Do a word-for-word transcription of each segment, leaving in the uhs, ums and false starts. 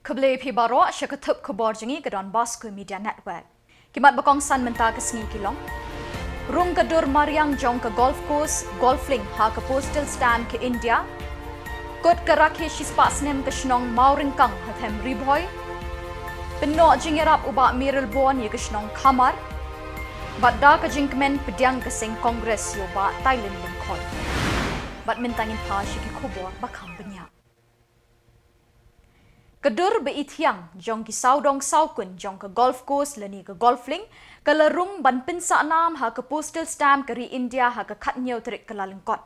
Khublei phi baroh, sha ka thup khubor jong ngi ka Don Bosco Media Network. Ki mat ba kongsan mynta ka sngi ki long: Rung ka dur mariang jong ka golf course, Golflink ha ka postal stamp ka India. Kut ka rakhe shispah snem ka shnong Mawryngkang ha them Ri Bhoi. Pynnoh jingïarap u Bah Mayralborn ïa ka shnong Khamar. Bad da ka jingkmen pdiang ka seng Congress ïa u Bah Tylin Lyngkhoi. Bad mynta ngin phai sha ki khubor ba kham bniah. Ka dur ba ithiang jong ki sawdong sawkun jong ka golf course lane ka Golflink ka la rung ban pynsah nam ha ka postal stamp ka ri India ha ka khathynñiew tarik Kyllalyngkot.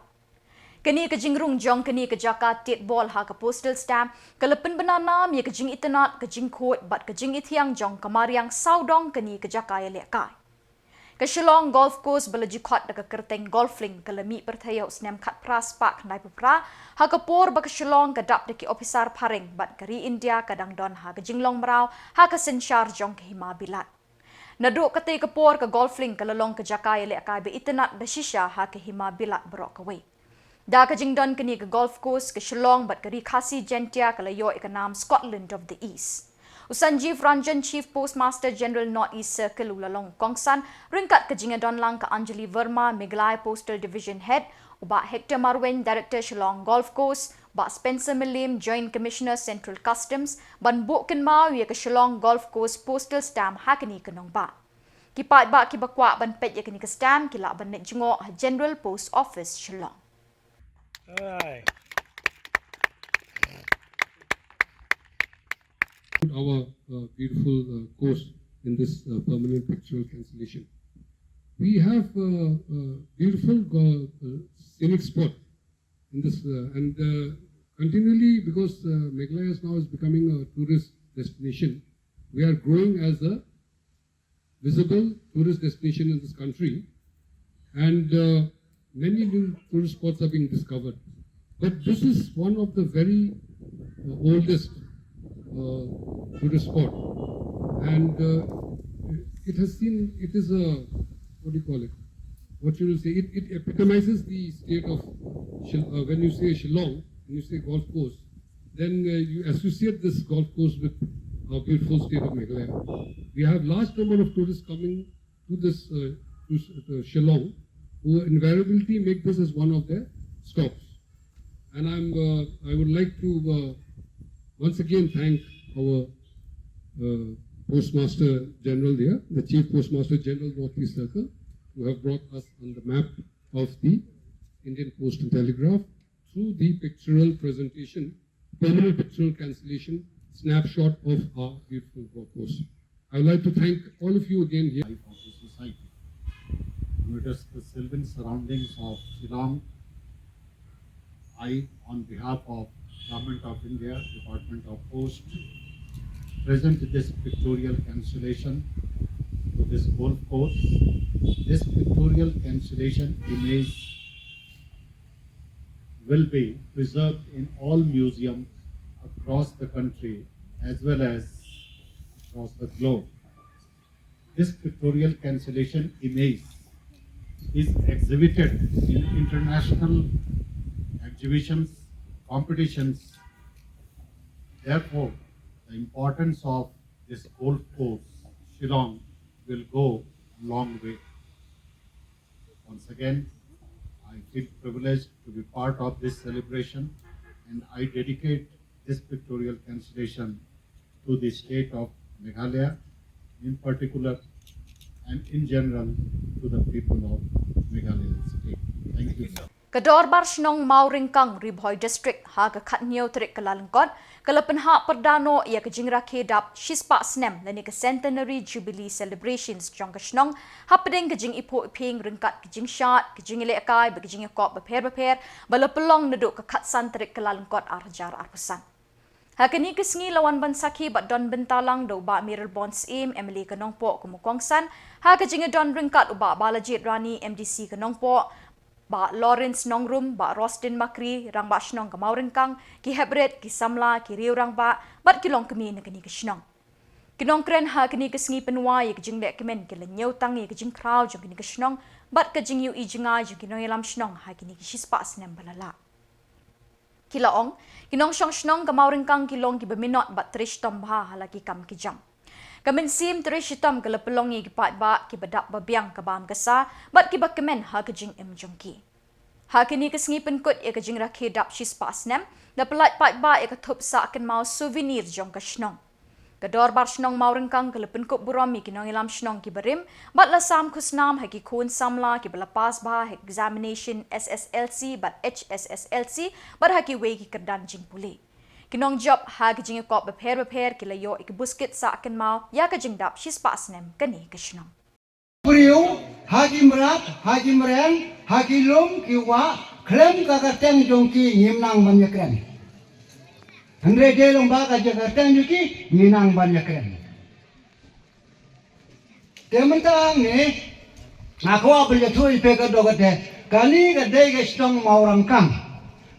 Kane ka jingrung jong kane ka jaka tied ball ha ka postal stamp ka la pynbna nam ïa ka jingitynnad, ka jingkhuid bad ka jingithiang jong ka mariang sawdong kane ka jaka ïalehkai. Ka Shillong Golf Course ba la ju khot da ka kyrteng Golflink ka la mih pyrthei ha u snem khatphra spah khyndaiphew phra, ha ka por ba ka Shillong ka dap da ki ophisar phareng bad ka ri India ka dang don ha ka jinglong mraw ha ka synshar jong ka hima bilat. Naduh katei ka por ka Golflink ka la long ka jaka ïalehkai ba itynnad da shisha ha ka hima bilat baroh kawei. Da ka jingdon kane ka golf course, ka Shillong bad ka Ri Khasi Jaintia ka la ïoh ïa ka nam Scotland of the East. U Sanjeev Ranjan, Chief Postmaster General, North East Circle, u la long kongsan ryngkat ka jingïadon lang ka Anjali Verma, Meghalaya Postal Division Head, u Bah Hector Marwein, Director, Shillong Golf Course, Bah Spencer Mylliem, Joint Commissioner, Central Customs, ban buh kynmaw ïa ka Shillong Golf Course postal stamp ha kane ka nongbah. Ki paidbah kiba kwah ban peit ïa kane ka stamp ki lah ban leit jngoh ha General Post Office, Shillong. Our uh, beautiful uh, course in this uh, permanent pictorial cancellation. We have uh, a beautiful uh, scenic spot in this uh, and uh, continually, because uh, Meghalaya is now is becoming a tourist destination, we are growing as a visible tourist destination in this country, and uh, many new tourist spots are being discovered. But this is one of the very uh, oldest uh, tourist spot, and uh, it has seen, it is a, what do you call it? What you will say? It, it epitomizes the state of Shil- uh, when you say Shillong, when you say golf course, then uh, you associate this golf course with our beautiful state of Meghalaya. We have large number of tourists coming to this uh, to uh, Shillong, who invariably make this as one of their stops. And I'm, uh, I would like to uh, once again thank our uh, Postmaster General here, the Chief Postmaster General, Northeast Circle, who have brought us on the map of the Indian Post and Telegraph through the pictorial presentation, permanent pictorial cancellation, snapshot of our beautiful golf course. I would like to thank all of you again here. Life of the society. Amidst the sylvan surroundings of Shillong, I, on behalf of Government of India, Department of Post, present this pictorial cancellation to this golf course. This pictorial cancellation image will be preserved in all museums across the country as well as across the globe. This pictorial cancellation image is exhibited in international exhibitions, competitions. Therefore, the importance of this golf course, Shillong, will go a long way. Once again, I feel privileged to be part of this celebration, and I dedicate this pictorial cancellation to the state of Meghalaya in particular and in general to the people of Meghalaya state. Thank you. Ka Dorbar Shnong Mawryngkang, Ri Bhoi District, ha ka khathynñiew tarik Kyllalyngkot, ka la pynhap pyrda noh ïa ka jingrakhe dap shispah snem lane ka Centenary Jubilee Celebrations jong ka shnong, hapdeng ka jingiphuh iphieng ryngkat ka jingshad, ka jingïalehkai bad ka jingïakop bapher bapher, ba la pynlong naduh ka khatsan tarik Kyllalyngkot ar hajar arphew san. Ha kane ka sngi la wan ban sakhi bad don bynta lang da u Bah Mayralborn Syiem, M L A ka Nongpoh, kum u kongsan, ha ka jingïadon ryngkat u Bah Balajied Rani, M D C ka Nongpoh, Bah Lawrence Nongrum, Bah Rostin Makri, Rangbah Shnong ka Mawryngkang, ki heprit, ki samla, ki riew rangbah bad ki longkmie na kane ka shnong. Ki nongkren ha kane ka sngi pynwai ïa ka jinglehkmen ki la ñiew tang ïa ka jingkhraw jong kane ka shnong bad ka jingïohi jngai jong ki nongïalam shnong ha kine ki shispah snem ba la lah. Ki la ong, ki nongshong shnong ka Mawryngkang ki long kiba minot bad trei shitom bha ha la ki kam ki jam. Ka mynsiem trei shitom ka la pynlong ïa ki paidbah kiba dap ba biang ka bam ka sa bad kiba kmen ha ka jingim jong ki. Ha kane ka sngi pynkut ïa ka jingrakhe dap shispah snem, da pyllait paidbah ïa ka thup sah kynmaw souvenir jong ka shnong. Ka Dorbar Shnong Mawryngkang ka la pynkup burom ïa ki nongïalam shnong kiba rim bad la sam khusnam ha ki khun samla kiba la pass bha ha examination S S L C bad H S S L C bad ha kiwei ki kyrdan jingpule. Ki nongjop ha ki jingïakop bapher bapher ki la ïoh ïa ki buskit sah kynmaw ïa ka jingdap shispah snem kane ka shnong. Briew, ha ki mrad, ha ki mreng, ha ki lum, ki wah, khlem ka kyrteng jong ki ngim nang ban ïakren. Hynrei dei long ba ka jingkyrteng jong ki ngi nang ban ïakren. Te mynta hangne, nga kwah ban ïathuh ïa phi ka doh kata, kane ka dei ka shnong Mawryngkang.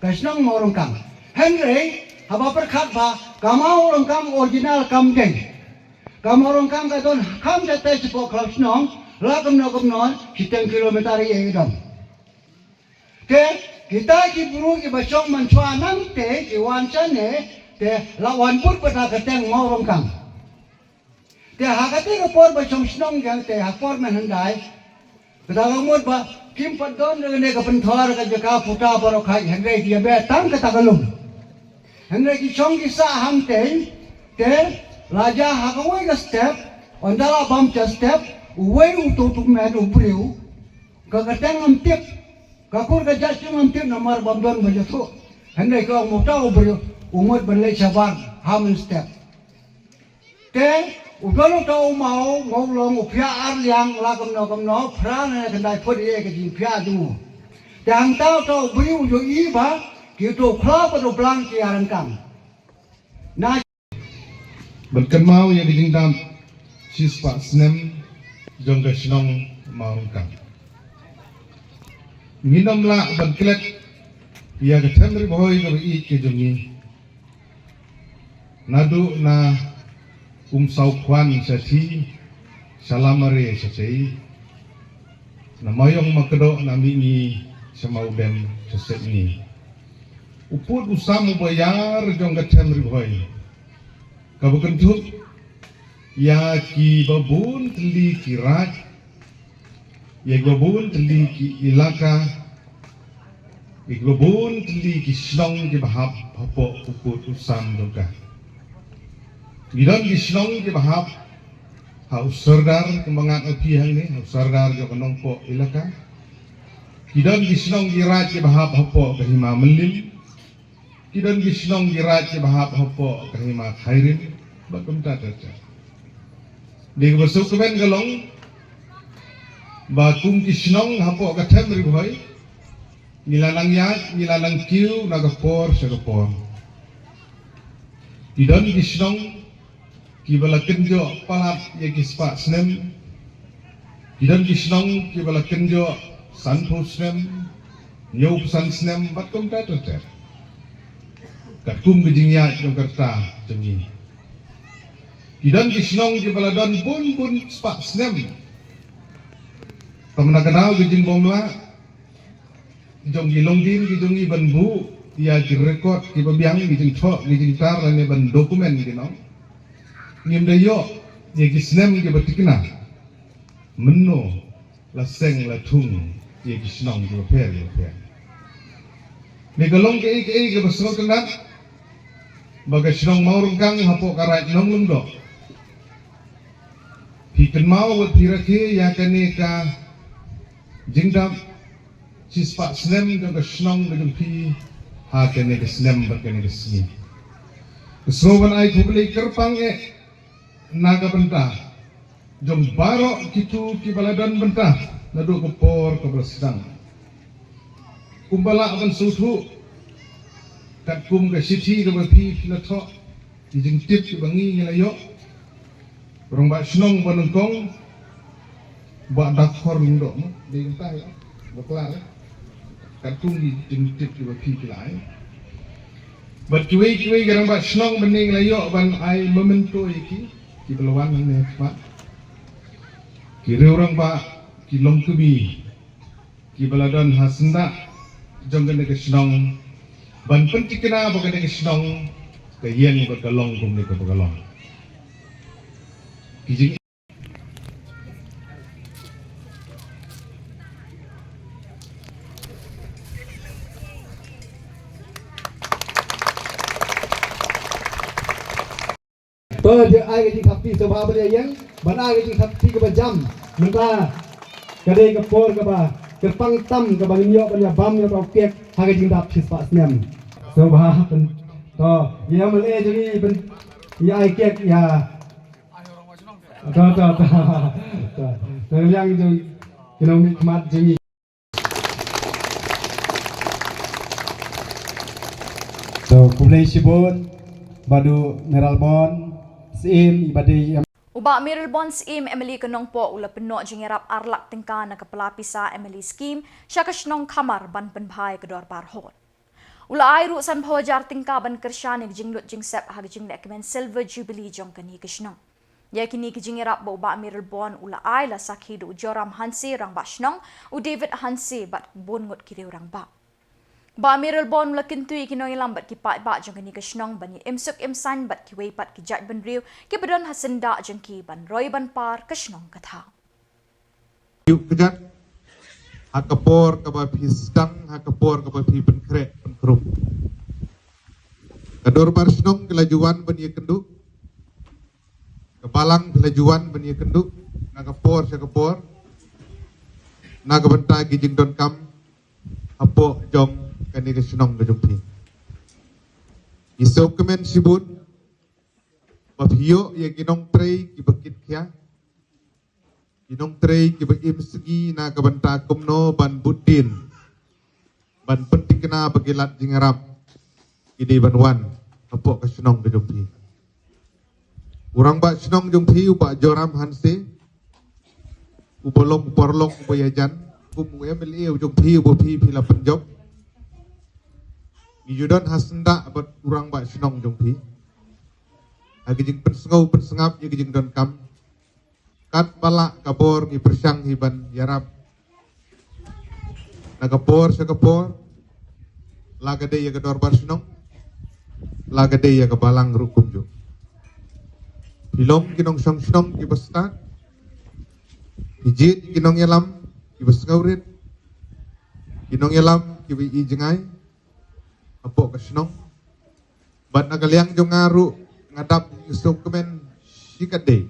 Ka shnong Mawryngkang. Hynrei, haba pyrkhat ba, ka Mawryngkang original kam dei. Ka Mawryngkang ka don kham shatei shapoh khlaw shnong, la kumno kumno, shiteng kilometer ïa i don. Te, kita ki briew kiba shong mynshuwa nangta, ki wan shane, te, la wan bud bad ka kyrteng Mawryngkang. Te, ha kata ka por ba shong shnong jong te, ha por mynhyndai, Kata ka mut ba kim pat don kane ka pynthor ka jaka puta baroh khat, hynrei ki ïa beh tang kata ka lum. Hynrei ki shong ki sah hangtei, te la jia ha kawei ka step, ynda la bam sha step, uwei uto u tymmen u briew, ka kyrteng ngam tip, ka kur ka jait jong ngam tip namar bym don ba ïathuh. Hynrei ka ong uta u briew u mut ban leit shabar ha main step. Te, u don uta u maw, maw long u phiah ar liang la kumno kumno, phra ne khyndai phut ïa ka jingphiah jong u. Te hangta uta u briew u ïohi ba, kito u khlaw bad u blang ki ïaryngkang. Na ban kynmaw ïa ka jingdap shispah snem jong ka shnong Mawryngkang. Ngin ym lah ban klet ïa ka them Ri Bhoi kaba ïeit ka jong ngi. Naduh na Umsawkhwan shatei, sha Lamare shatei, na Maïong Makdoh na Mihngi sha Mawdem sha Sepngi. U pud u sam uba ïar jong ka them Ri Bhoi, kaba kynthup ïa kiba bun tylli ki raid, ïa kiba bun tylli ki ilaka, ïa kiba bun tylli ki shnong kiba hap hapoh u pud u sam jong ka. Ngi don ki shnong kiba hap ha u Sordar, kumba ngat nga phi hangne, ha u Sordar jong ka Nongpoh ilaka. Ki don ki shnong ki raid kiba hap hapoh ka Hima Mylliem. Ki don ki shnong ki raid kiba hap hapoh ka Hima Khyrim, bad kumta ter ter. Dei kaba suk kmen ka long ba kum ki shnong hapoh ka them Ri Bhoi, ngi la nang ïaid, ngi la nang kiew na ka por sha ka por. Ki don ki shnong kiba la kynjoh palat ïa ki spah snem. Ki don ki shnong kiba la kynjoh sanphew snem, hynñiewphew san snem, bad kumta ter ter. Katkum ka jingïaid jong ka rta jong ngi. Ki don ki shnong kiba la don bun bun spah snem. Te na ka daw ka jingbymlah jong ki longdien ki jong ngi ban buh ïa ki record kiba biang, ki jingthoh, ki jingtar lane ban document ki nong. Ngim da ïoh ïa ki snem kiba tikna. Mynno la seng la thung ïa ki shnong kiba pher kiba pher. Ne ka long kaei kaei kaba sngewtynnat ba ka shnong Mawryngkang hapoh ka raid Nonglumdoh. Phi kynmaw bad phi rakhe ïa kane ka jingdap shispah snem jong ka shnong ka jong phi ha kane ka snem bad kane ka sngi. Ka sngew ban ai khublei kyrpang eh na ka bynta jong baroh kito kiba la don bynta naduh ka por kaba la sdang. Kumba lah ban sngewthuh katkum ka shithi kaba phi phi la thoh, ki jingtip kiba ngi ngi la ïoh. Rangbah shnong ba nyngkong, Bah Dakhor Lyngdoh, mo, dei kata ïa, bakla ïa. Katkum ki jingtip kiba phi phi la ai. Bad kiwei kiwei ki rangbah shnong ba ngi la ïoh ban ai memento ïa ki, kiba la wan hangne ha khmat. Ki riew rangbah, ki longkmie, kiba la don ha syndah jong kane ka shnong, Ban pyntikna ba kane ka shnong ka ïeng bad ka long kumne kaba ka long. Ki jing To, ïa ai ka jingthap kti sngewbha ban ïeng, ban ai ka jingthap kti kaba jam. Mynta ka dei ka por kaba kyrpang tam kaba ngin ïoh ban ïa bam ïa u kek ha ka jingdap shispah snem. Sngewbha. To, ïa M L A jong ngi ban ïa ai kek ïa. To, to, to. To, to, liang jong ki nongmihkhmat jong ngi. To, khublei shibun bad u Mayralborn Syiem, i ba dei em- U Bah Mayralborn Syiem, M L A ka Nongpoh, u la pynnoh jingïarap ar lak tyngka na ka Pla Pisa M L A Scheme sha ka shnong Khamar ban pynbha ïa ka dorbar hall. U la ai ruh sanphew hajar tyngka ban kyrshan ïa ka jinglut jingsep ha ka jinglehkmen Silver Jubilee jong kane ka shnong. Ïa kine ki jingïarap ba u Bah Mayralborn u la ai la sakhi da u Joram Hanse, Rangbah Shnong, u David Hanse bad bun ngut ki riew rangbah. Bah Mayralborn u la kyntu ïa ki nongïalam bad ki paidbah jong kane ka shnong ban ïa im suk im saiñ bad kiwei pat ki jaitbynriew kiba don ha syndah jong ki ban roi ban par ka shnong ka thaw. Ïuh kjat ha ka por kaba phi sdang, ha ka por kaba phi pynkhreh pynkhreh. Ka dorbar shnong ki la ju wan ban ïakynduh, ka balang ki la ju wan ban ïakynduh na ka por sha ka por, na ka bynta ki jingdonkam hapoh jong kane ka shnong ka jong phi. Ngi sngewkmen shibun ba phi ïoh ïa ki nongtrei kiba kitkhia, ki nongtrei kiba im sngi na ka bynta kumno ban bud dien, ban pyntikna ba ki lad jingïarap ki dei ban wan hapoh ka shnong ka jong phi. U Rangbah Shnong jong phi, u Bah Joram Hanse, uba long u paralok uba ïajan kum u M L A u jong phi uba phi phi la pynjop. Ngi ju don ha syndah bad u Rangbah Shnong jong phi ha ki jingpynsngew pynsngap ïa ki jingdonkam. Katba lah ka bor ngi pyrshang hi ban ïarap na ka por sha ka por, la ka dei ïa ka dorbar shnong, la ka dei ïa ka balang ruh kumjuh. Phi long ki nongshong shnong kiba stad, phi jied ki nongïalam kiba sngewrit, ki nongïalam kiba ïohi jngai hapoh ka shnong. Bad na ka liang jong nga ruh nga dap sngewkmen shikatdei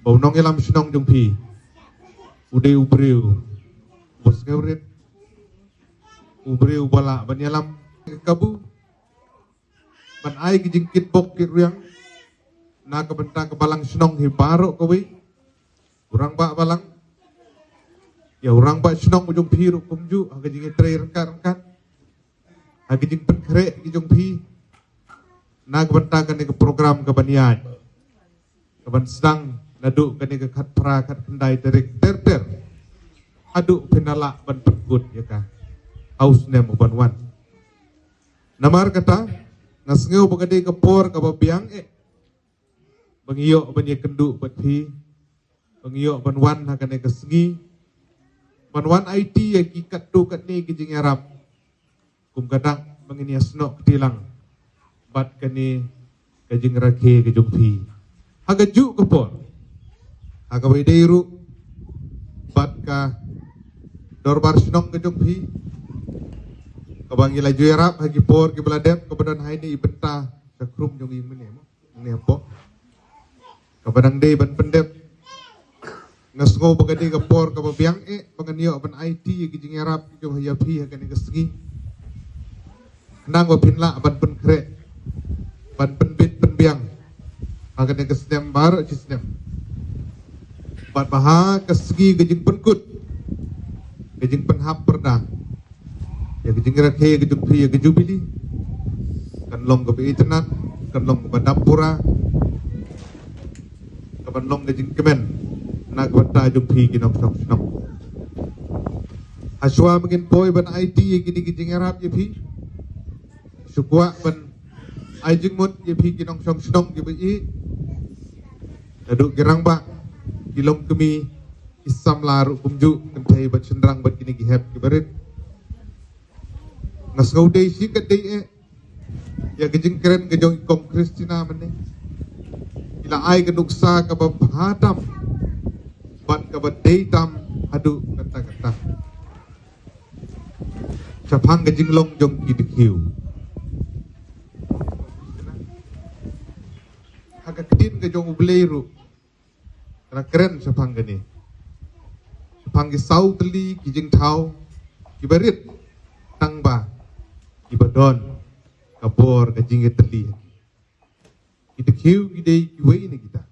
ba u nongïalam shnong jong phi u dei u briew uba sngewrit, u briew uba lah ban ïalam ka kabu ban ai ki jingkitbok kitrwiang na ka bynta ka balang shnong hi baroh kawei, u rangbah balang, ïa u rangbah shnong u jong phi ruh kumjuh ha ka jingïatrei ryngkat ryngkat, ha ka jingpynkhreh ki jong phi na ka bynta kane ka program kaban ïaid, kaban sdang naduh kane ka khatphra khatkhyndai tarik ter ter haduh phin da lah ban pynkut ïa ka ha u snem uban wan. Namar kata nga sngew ba ka dei ka por kaba biang eh ba ngi ïoh ban ïakynduh bad phi, ba ngi ïoh ban wan ha kane ka sngi, ban wan aiti ïa ki katto katne ki jingïarap kum ka dak ba ngin ïasnoh kti lang bad kane ka jingrakhe ka jong phi ha kajuh ka por, ha kaba ïadei ruh bad ka dorbar shnong ka jong phi kaba ngi la ju ïarap ha ki por kiba la dep, kaba don ha ine i bynta sha khrum jong ngi mynne mo. Ngi hapoh kaba dang dei ban pyndep. Nga sngew ba ka dei ka por kaba biang eh ba ngan ïoh ban aiti ïa ki jingïarap ki jong ïa phi ha kane ka sngi, khnang ba phin lah ban pynkhreh, ban pynbit pynbiang ha kane ka snem baroh shi snem. Bad ba ha ka sngi ka jingpynkut, ka jingpynhap pyrda ïa ka jingrakhe ka jong phi ïa ka jubili kan long kaba itynnad, kan long kaba dap pura, kaban long ka jingkmen na ka bynta jong phi ki nongshong shnong. Hashwa ba ngin poi ban aiti ïa kine ki jingïarap ïa phi, shu kwah ban ai jingmut ïa phi ki nongshong shnong kiba ïeit, naduh ki rangbah, ki longkmie, ki samla ruh kumjuh, kynthei bad shynrang bad kine ki hep kiba rit. Nga sngew dei shi ka dei eh ïa ka jingkren ka jong i Kong Christina mynne. I la ai ka nuksa kaba bha tam bad kaba dei tam haduh katta katta shaphang ka jinglong jong ki dkhiew. Ha ka ktien ka jong U Blei ruh ka la kren shaphang kane, shaphang ki saw tylli ki jingthaw kiba rit, tang ba kiba don ka bor ka jingïatylli. Ki dkhiew ki dei kiwei na kita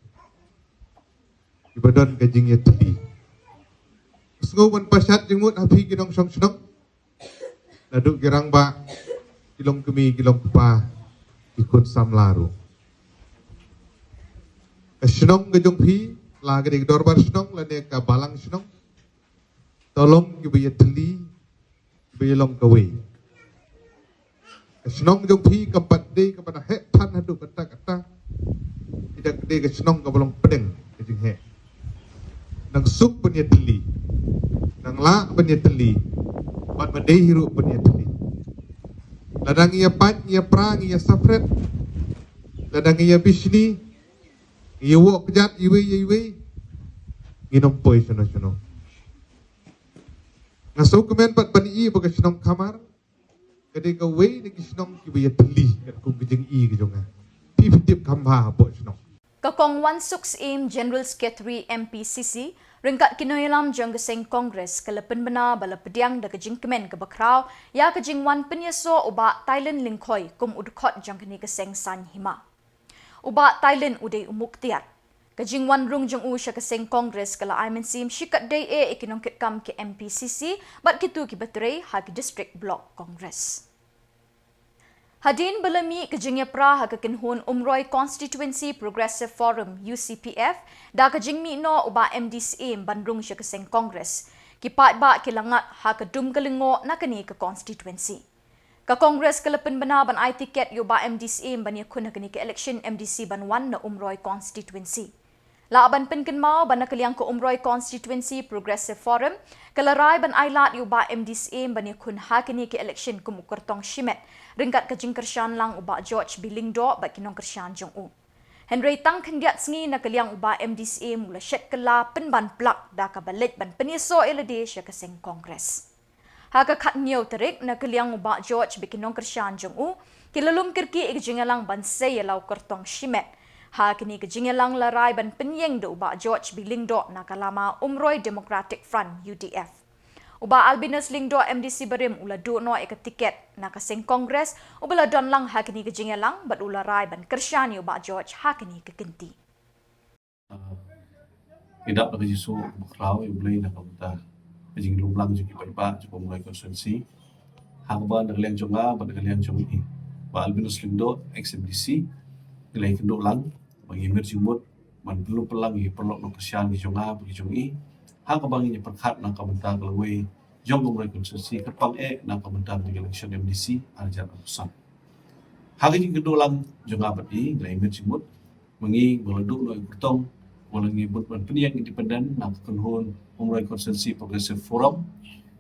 kiba don ka jingïatylli. Sngew ban pashat jingmut ha phi ki nongshong shnong, naduh ki rangbah, ki longkmie, ki longkpa, ki khun samla ruh. Ka shnong ka jong phi, la ka dei ka dorbar shnong lane ka balang shnong, to long kiba ïatylli, kiba ïalong kawei. Ka shnong jong phi kam pat dei kaba na heh than haduh katta katta. Ki da ka dei ka shnong kaba long pdeng ka jingheh. Nang suk ban ïatylli, nang lah ban ïatylli, bad ba dei hi ruh ban ïatylli. Lada ngi ïa pait, ngi ïa pra, ngi ïa safret, lada ngi ïa bishni, ngi ïa woh kjat iwei ïa iwei, ngin ym poi shano shano. Nga sngewkmen pat ban i ba ka shnong Khamar ka dei kawei na ki shnong kiba ïatylli katkum ka jingi ka jong nga. Phi phi tip kham bha hapoh shnong. Ka Kong Wansuk Syiem, General Secretary M P C C, ryngkat ki nongïalam jong ka seng Congress, ka la pynbna ba la pdiang da ka jingkmen kaba khraw ïa ka jingwan pynïasoh u Bah Tylon Lyngkhoi kum u dkhot jong kane ka seng saiñ hima. U Bah Tylon u dei u mukhtiar. Ka jingwan rung jong u sha ka seng Congress ka la ai mynsiem shikatdei eh ïa ki nongkitkam ki M P C C bad kito kiba trei ha ki District Block Congress. Hadien ba la mih ka jingïapra ha ka kynhun Umroi Constituency Progressive Forum, U C P F, da ka jingmih noh u Bah M D Syiem ban rung sha ka seng Congress, ki paidbah ki la ngat ha ka dum ka lyngngoh na kane ka constituency. Ka Congress ka la pynbna ban ai tiket ïa u Bah M D Syiem ban ïakhun ha kane ka election M D C ban wan na Umroi Constituency. Lah ban pynkynmaw ba na ka liang ka Umroi Constituency Progressive Forum ka la rai ban ai lad ïa u Bah M D Syiem ban ïakhun ha kane ka election kum u kyrtong shimet, ryngkat ka jingkyrshan lang u Bah George B Lyngdoh bad ki nongkyrshan jong u. Hynrei tang khyndiat sngi na ka liang u Bah M D Syiem u la shet kylla pynban plak da kaba leit ban pynïasoh ïa lade sha ka seng Congress. Ha ka khathynñiew tarik, na ka liang u Bah George bad ki nongkyrshan jong u ki la lum kyrkieh ïa ka jingïalang ban sei ïa la u kyrtong shimet. Ha kane ka jingïalang la rai ban pynïeng da u Bah George B Lyngdoh na ka lama Umroi Democratic Front, U D F. U Bah Albinus Lyngdoh, M D C barim, u la duh noh ïa ka tiket na ka seng Congress, uba la don lang ha kane ka jingïalang bad u la rai ban kyrshan ïa u Bah George ha kane ka kynti. Ah, ngi dap da ka jingsuk ba khraw ïa U Blei na ka bynta ka jinglum lang jong ki paidbah jong ka Umroi constituency. Ha kaba na ka liang jong nga bad na ka liang jong i Bah Albinus Lyngdoh, ex M D C, ngi la ïakynduh lang ba ngin ïa mir jingmut ban pynlong pynlang ïa ki paralok nongkyrshan ki jong nga bad ki jong i, ha kaba ngin ïa pyrkhat na ka bynta ka lawei jong ka Umroi constituency kyrpang eh na ka bynta ka election M D C arhajar arphew san. Ha ka jingkynduh lang jong nga bad i, ngi la ïa mir jingmut ba ngi ba la duh noh ïa u kyrtong, ba la ngi bud ban pynïeng independent na ka kynhun Umroi Constituency Progressive Forum.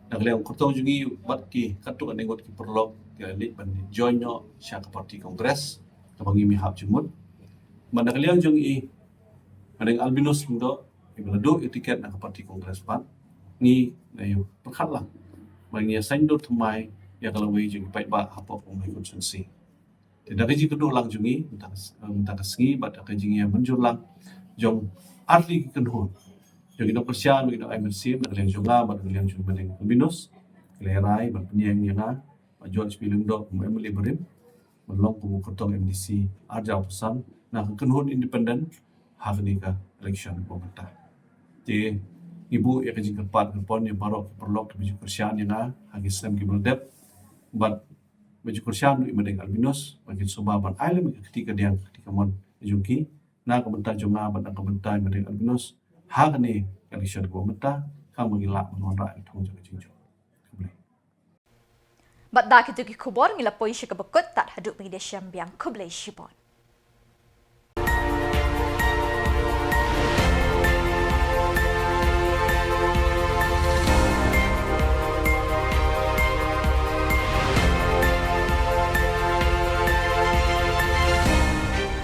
Na ka liang u kyrtong jong ngi bad ki katto katne ngut ki paralok ki la leit ban join noh sha ka party Congress kaba ngi mih hap jingmut. Bad na ka liang jong i, Madeng Albinus Lyngdoh, iba la duh ïa tiket na ka party Congress pat, ngi la ïa pyrkhat lang ba ngi ïa saiñdur thymmai ïa ka lawei jong ki paidbah hapoh Umroi constituency. Te da ka jingkynduh lang jong ngi mynta ka, mynta ka sngi bad da ka jingïamynjur lang jong artylli ki kynhun jong ki nongkyrshan, ki nong-ai mynsiem, na ka liang jong nga bad na ka liang jong Madeng Albinus, ki la rai ban pynïeng ïa nga Bah George B Lyngdoh kum u M L A barim ban long kum u kyrtong M D C arhajar arphew san na ka kynhun independent ha kane ka election ba mynta. Te ngi buh ïa ka jingkyrpad kyrpon ïa baroh ki paralok kiba ju kyrshan ïa nga ha ki snem kiba la dep, bad ba ju kyrshan ruh ïa Madeng Albinus ba kin sngewbha ban ai lem ïa ka kti kadiang, ka kti kamon jong ki na ka bynta jong nga bad na ka bynta ïa Madeng Albinus ha kane ka election kaba mynta, khnang ba ngin lah ban wanrah ïa ka thong jong ka jingjop. Khublei. Bad da kito ki khubor ngi la poi sha kaba kut, tad haduh ba ngin ïashem biang, khublei shibun.